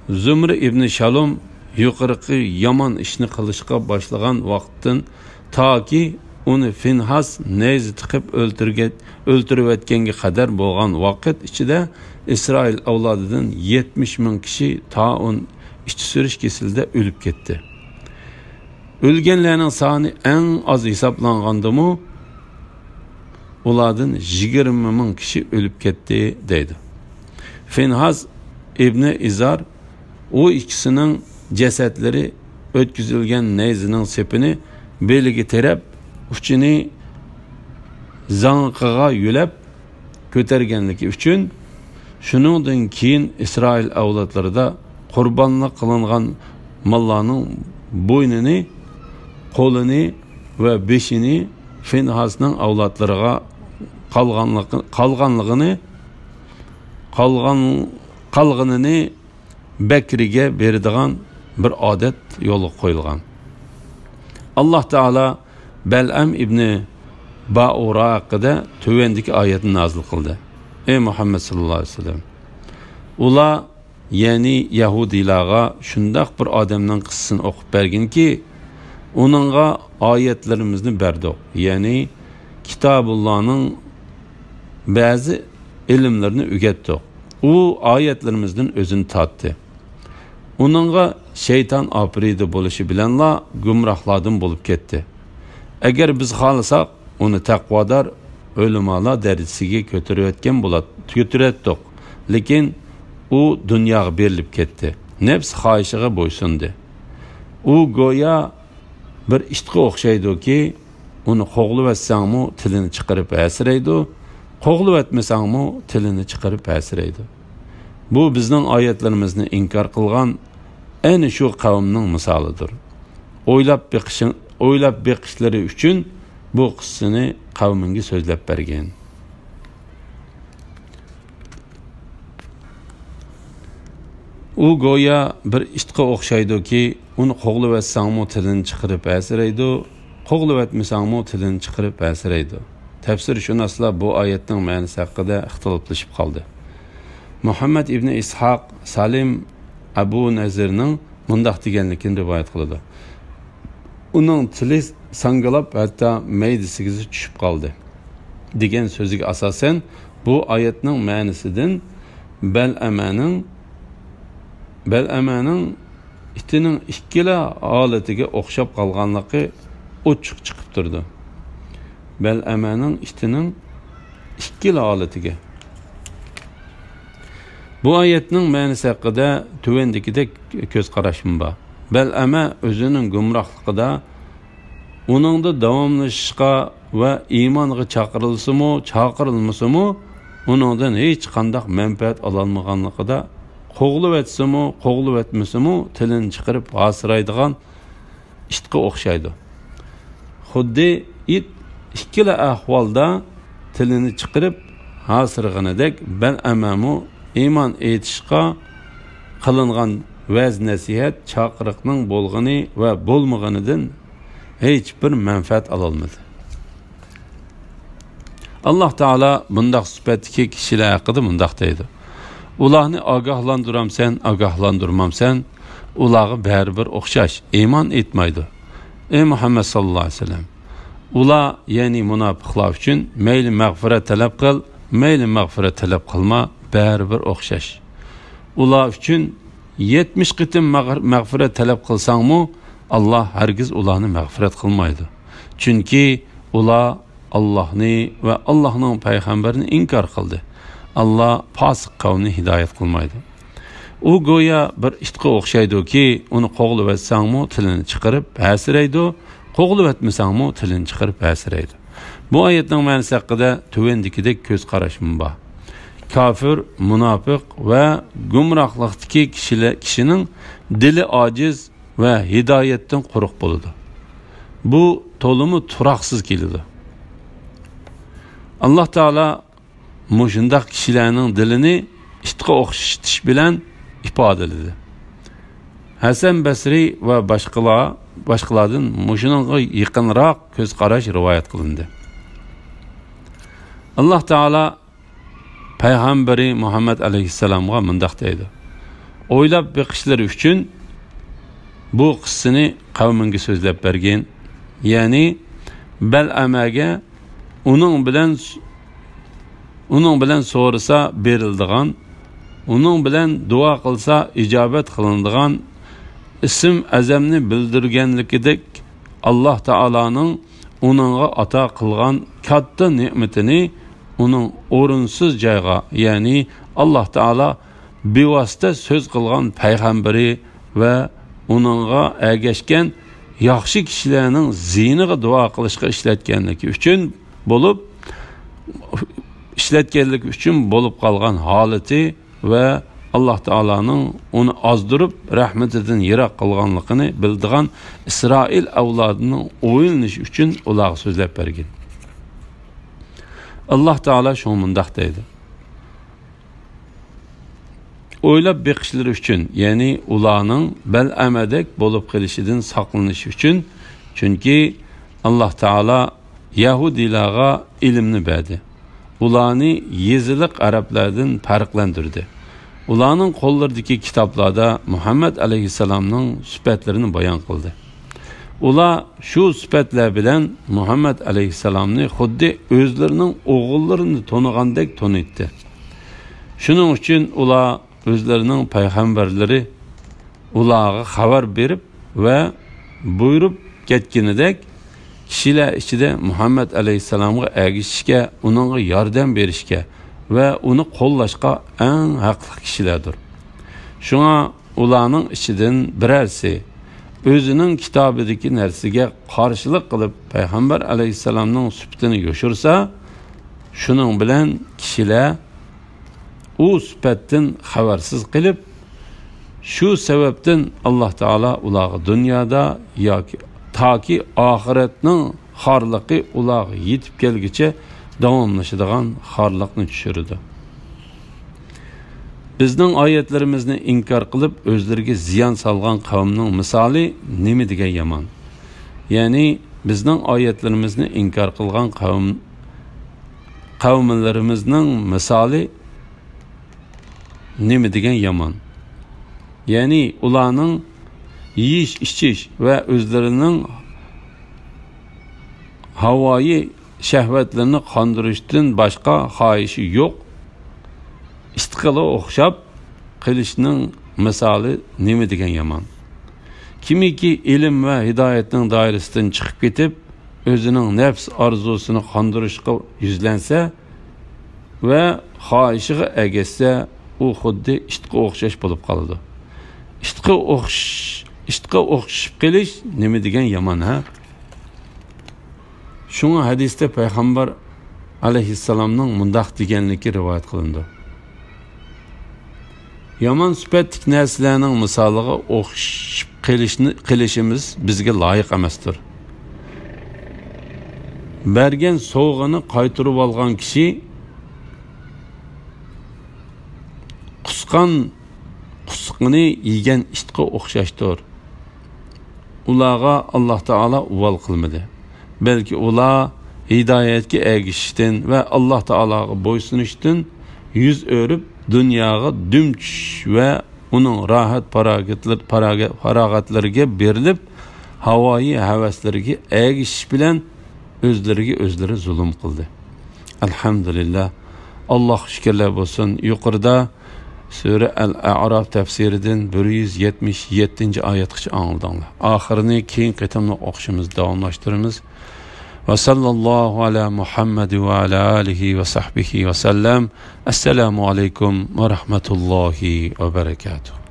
زۇمرى ئىبنى شالۇم يۇقىرىقى يامان ئىشنى قىلىشقا باشلىغان ۋاقىتتىن تاكى ئۇنى فىنھاس نەيزە تىقىپ ئۆلتۈرگە-، ئۆلتۈرۈۋەتكەنگە قەدەر بولغان ۋاقىت ئىچىدە ئىسرائىل ئەۋلادىدىن يەتمىش مىڭ كىشى تائۇن ئىچى سۈرۈش كېسىلىدە ئۆلۈپ كەتتى. ئۆلگەنلەرنىڭ سانى ئەڭ ئاز ھېسابلانغاندىمۇ، ئۇلاردىن يىگىرمە مىڭ كىشى ئۆلۈپ كەتتى، دەيدۇ. فىنھاس ئىبنى ئىزار ئۇ ئىككىسىنىڭ جەسەتلىرى ئۆتكۈزۈلگەن نەيزىنىڭ سېپىنى بېلىگە تىرەپ، ئۇچىنى زاڭىقىغا يۆلەپ، كۆتەرگەنلىكى ئۈچۈن، شۇنىڭدىن كېيىن ئىسرائىل ئەۋلادلىرىدا قۇربانلىق قىلىنغان ماللارنىڭ بوينىنى، قولىنى ۋە بېشىنى فىنھاسنىڭ ئەۋلادلىرىغا قالغانلىقى، قالغانلىقىنى، قالغان، قالغىنىنى بەكرىگە بېرىدىغان بىر ئادەت يولغا قويۇلغان. ئاللاھ تائالا بەلئەم ئىبنى بائۇرا ھەققىدە تۆۋەندىكى ئايەتنى نازىل قىلدى: ئەي مۇھەممەد ساللاللاھۇ ئەلەيھى ۋەسەللەم، ئۇلار، يەنى يەھۇدىيلارغا شۇنداق بىر ئادەمنىڭ قىسسىسىنى ئوقۇپ بەرگىنكى، ئۇنىڭغا ئايەتلىرىمىزنى بەردۇق، يەنى كىتابۇللانىڭ بەزى ئىلىملىرىنى ئۆگەتتۇق. ئۇ ئايەتلىرىمىزدىن ئۆزىنى تارتتى. ئۇنىڭغا شەيتان ئاپىرىدە بولۇشى بىلەنلا گۇمراھلاردىن بولۇپ كەتتى. ئەگەر بىز خالىساق، ئۇنى تەقۋادار ئۆلىمالار دەرىجىسىگە كۆتۈرۈۋەتكەن بولات-، كۆتۈرەتتۇق. لېكىن ئۇ دۇنياغا بېرىلىپ كەتتى. نەپس خاھىشىغا بويسۇندى. ئۇ گويا بىر ئىتقا ئوخشايدۇكى، ئۇنى قوغلىۋەتسەڭمۇ تىلىنى چىقىرىپ ھەسىرەيدۇ، قوغلىۋەتمىسەڭمۇ تىلىنى چىقىرىپ ھەسىرەيدۇ. بۇ بىزنىڭ ئايەتلىرىمىزنى ئىنكار قىلغان ئەنە شۇ قەۋمنىڭ مىسالىدۇر. ئويلاپ بېقىشىڭ-، ئويلاپ بېقىشلىرى ئۈچۈن بۇ قىسسىنى قەۋمىڭگە سۆزلەپ بەرگىن. ئۇ گويا بىر ئىتقا ئوخشايدۇكى، ئۇنى قوغلىۋەتسەڭمۇ تىلىنى چىقىرىپ ھەسىرەيدۇ، قوغلىۋەتمىسەڭمۇ تىلىنى چىقىرىپ ھەسىرەيدۇ. تەپسىرشۇناسلار بۇ ئايەتنىڭ مەنىسى ھەققىدە ئىختىلاپلىشىپ قالدى. مۇھەممەد ئىبنى ئىسھاق سالىم ئەبۇ نەزىرنىڭ مۇنداق دېگەنلىكىنى رىۋايەت قىلىدۇ: ئۇنىڭ تىلى ساڭگىلاپ، ھەتتا مەيدىسىگىچە چۈشۈپ قالدى» دېگەن سۆزىگە ئاساسەن، بۇ ئايەتنىڭ مەنىسىدىن بەلئەمەنىڭ، بەلئەمەنىڭ ئىتىنىڭ ئىككىلا ھالىتىگە ئوخشاپ قالغانلىقى ئوچۇق چىقىپ تۇرىدۇ. بەلئەمەنىڭ ئىتىنىڭ ئىككىلا ھالىتىگە. بۇ ئايەتنىڭ مەنىسى ھەققىدە تۆۋەندىكىدەك كۆز قاراشمۇ بار. بەلئەمە ئۆزىنىڭ گۇمراھلىقىدا، ئۇنىڭدا داۋاملىشىشقا ۋە ئىمانغا چاقىرىلسىمۇ، چاقىرىلمىسىمۇ، ئۇنىڭدىن ھېچقانداق مەنپەئەت ئالالمىغانلىقىدا، قوغلىۋەتسىمۇ، قوغلىۋەتمىسىمۇ، تىلىنى چىقىرىپ ھاسىرايدىغان ئىتقا ئوخشايدۇ. خۇددى ئىت ئىككىلا ئەھۋالدا تىلىنى چىقىرىپ ھاسىرىغىنىدەك، بەلئەمەمۇ ئىمان ئېيتىشقا قىلىنغان ۋەز-نەسىھەت، چاقىرىقنىڭ بولغىنى ۋە بولمىغىنىدىن ھېچبىر مەنپەئەت ئالالمىدى. ئاللاھ تائالا بۇنداق سۈپەتتىكى كىشىلەر ھەققىدە مۇنداق دەيدۇ: «ئۇلارنى ئاگاھلاندۇرامسەن، ئاگاھلاندۇرمامسەن، ئۇلارغا بەرىبىر ئوخشاش، ئىمان ئېيتمايدۇ.» ئەي مۇھەممەد ساللاللاھۇ ئەلەيھى ۋەسەللەم، ئۇلار، يەنى مۇناپىقلار ئۈچۈن مەيلى مەغپىرەت تەلەپ قىل، مەيلى مەغپىرەت تەلەپ قىلما، بەرىبىر ئوخشاش. ئۇلار ئۈچۈن يەتمىش قېتىم مەغ-، مەغپىرەت تەلەپ قىلساڭمۇ، ئاللاھ ھەرگىز ئۇلارنى مەغپىرەت قىلمايدۇ. چۈنكى ئۇلار ئاللاھنى ۋە ئاللاھنىڭ پەيغەمبىرىنى ئىنكار قىلدى. ئاللاھ پاسىق قەۋمنى ھىدايەت قىلمايدۇ. ئۇ گويا بىر ئىتقا ئوخشايدۇكى، ئۇنى قوغلىۋەتسەڭمۇ تىلىنى چىقىرىپ ھەسىرەيدۇ، قوغلىۋەتمىسەڭمۇ تىلىنى چىقىرىپ ھەسىرەيدۇ. بۇ ئايەتنىڭ مەنىسى ھەققىدە تۆۋەندىكىدەك كۆز قاراشمۇ بار. كاپىر، مۇناپىق ۋە گۇمراھلىقتىكى كىشىلەر، كىشىنىڭ دىلى ئاجىز ۋە ھىدايەتتىن قۇرۇق بولىدۇ. بۇ تولىمۇ تۇراقسىز كېلىدۇ. ئاللاھ تائالا مۇشۇنداق كىشىلەرنىڭ دىلىنى ئىتقا ئوخشىتىش بىلەن ئىپادىلىدى. ھەسەن بەسرى ۋە باشقىلار، باشقىلاردىن مۇشۇنىڭغا يېقىنراق كۆز قاراش رىۋايەت قىلىندى. ئاللاھ تائالا پەيغەمبىرى مۇھەممەد ئەلەيھىسسالامغا مۇنداق دەيدۇ: «ئويلاپ بېقىشلىرى ئۈچۈن بۇ قىسسىنى قەۋمىڭگە سۆزلەپ بەرگىن.» يەنى بەلئەمەگە ئۇنىڭ بىلەن، ئۇنىڭ بىلەن سورىسا بېرىلىدىغان، ئۇنىڭ بىلەن دۇئا قىلسا ئىجابەت قىلىنىدىغان ئىسىم ئەزەمنى بىلدۈرگەنلىكىدەك، ئاللاھ تائالانىڭ ئۇنىڭغا ئاتا قىلغان كاتتا نېمىتىنى ئۇنىڭ ئورۇنسىز جايغا، يەنى ئاللاھ تائالا بىۋاسىتە سۆز قىلغان پەيغەمبىرى ۋە ئۇنىڭغا ئەگەشكەن ياخشى كىشىلەرنىڭ زىيىنىغا دۇئا قىلىشقا ئىشلەتكەنلىكى ئۈچۈن بولۇپ، ئىشلەتكەنلىكى ئۈچۈن بولۇپ قالغان ھالىتى ۋە ئاللاھ تائالانىڭ ئۇنى ئازدۇرۇپ، رەھمىتىدىن يىراق قىلغانلىقىنى بىلىدىغان ئىسرائىل ئەۋلادىنىڭ ئويلىنىشى ئۈچۈن ئۇلارغا سۆزلەپ بەرگىن. ئاللاھ تائالا شۇڭا مۇنداق دەيدۇ: ئويلاپ بېقىشلىرى ئۈچۈن، يەنى ئۇلارنىڭ بەلئەمەدەك بولۇپ قېلىشىدىن ساقلىنىش ئۈچۈن، چۈنكى ئاللاھ تائالا يەھۇدىيلارغا ئىلىمنى بەردى. ئۇلارنى يېزىلىق ئەرەبلەردىن پەرقلەندۈردى. ئۇلارنىڭ قوللىرىدىكى كىتابلاردا مۇھەممەد ئەلەيھىسسالامنىڭ سۈپەتلىرىنى بايان قىلدى. ئۇلار شۇ سۈپەتلەر بىلەن مۇھەممەد ئەلەيھىسسالامنى خۇددى ئۆزلىرىنىڭ ئوغۇللىرىنى تونۇغاندەك تونۇيتتى. شۇنىڭ ئۈچۈن ئۇلار ئۆزلىرىنىڭ پەيغەمبەرلىرى ئۇلارغا خەۋەر بېرىپ ۋە بۇيرۇپ كەتكىنىدەك، كىشىلەر ئىچىدە مۇھەممەد ئەلەيھىسسالامغا ئەگىشىشكە، ئۇنىڭغا ياردەم بېرىشكە ۋە ئۇنى قوللاشقا ئەڭ ھەقلىق كىشىلەردۇر. شۇڭا ئۇلارنىڭ ئىچىدىن بىرەرسى ئۆزىنىڭ كىتابىدىكى نەرسىگە قارشىلىق قىلىپ، پەيغەمبەر ئەلەيھىسسالامنىڭ سۈپىتىنى يوشۇرسا، شۇنىڭ بىلەن كىشىلەر ئۇ سۈپەتتىن خەۋەرسىز قېلىپ، شۇ سەۋەبتىن ئاللاھ تائالا ئۇلارغا دۇنيادا ياكى تاكى ئاخىرەتنىڭ خارلىقى ئۇلارغا يېتىپ كەلگۈچە داۋاملىشىدىغان خارلىقنى چۈشۈرىدۇ. بىزنىڭ ئايەتلىرىمىزنى ئىنكار قىلىپ، ئۆزلىرىگە زىيان سالغان قەۋمنىڭ مىسالى نېمە دېگەن يامان! يەنى بىزنىڭ ئايەتلىرىمىزنى ئىنكار قىلغان قەۋم، قەۋملىرىمىزنىڭ مىسالى نېمە دېگەن يامان! يەنى ئۇلارنىڭ يېيىش-ئىچىش ۋە ئۆزلىرىنىڭ ھاۋايى شەھۋەتلىرىنى قاندۇرۇشتىن باشقا خاھىشى يوق ئىتقىغا ئوخشاپ قېلىشنىڭ مىسالى نېمە دېگەن يامان! كىمكى ئىلىم ۋە ھىدايەتنىڭ دائىرىسىدىن چىقىپ كېتىپ، ئۆزىنىڭ نەپس ئارزۇسىنى قاندۇرۇشقا يۈزلەنسە ۋە خاھىشىغا ئەگەشسە، ئۇ خۇددى ئىتقا ئوخشاش بولۇپ قالىدۇ. ئىتقا ئوخش-، ئىتقا ئوخشىشىپ قېلىش نېمە دېگەن يامان، ھە؟ شۇڭا ھەدىستە پەيغەمبەر ئەلەيھىسسالامنىڭ مۇنداق دېگەنلىكى رىۋايەت قىلىنىدۇ: يامان سۈپەتلىك نەرسىلەرنىڭ مىسالىغا ئوخشىشىپ قېلىشنى، قېلىشىمىز بىزگە لايىق ئەمەستۇر. بەرگەن سوۋغىنى قايتۇرۇۋالغان كىشى قۇسقان قۇسۇقىنى يېگەن ئىتقا ئوخشاشتۇر. ئۇلارغا ئاللاھ تائالا ئۇۋال قىلمىدى. بەلكى ئۇلار ھىدايەتكە ئەگىشىشتىن ۋە ئاللاھ تائالاغا بويسۇنۇشتىن يۈز ئۆرۈپ، دۇنياغا دۈم چۈشۈش ۋە ئۇنىڭ راھەت پاراگەتلىر-، پاراگە-، پاراغەتلىرىگە بېرىلىپ، ھاۋايى ھەۋەسلىرىگە ئەگىشىش بىلەن ئۆزلىرىگە ئۆزلىرى زۇلۇم قىلدى. ئەلھەمدۇلىللاھ. ئاللاھقا شۈكۈرلەر بولسۇن. يۇقىرىدا سۈرە ئەل ئەئراف تەپسىرىدىن بىر يۈز يەتمىش يەتتىنچى ئايەتكىچە ئاڭلىدىڭلار. ئاخىرىنى كېيىنكى قېتىملىق ئوقۇشىمىزدا داۋاملاشتۇرىمىز. ۋە ساللاللاھۇ ئەلا مۇھەممەد ۋە ئەلا ئالىھى ۋە سەھبىھى ۋە سەللەم. ئەسسالامۇ ئەلەيكۇم ۋە رەھمەتۇللاھى ۋە بەرەكاتۇھ.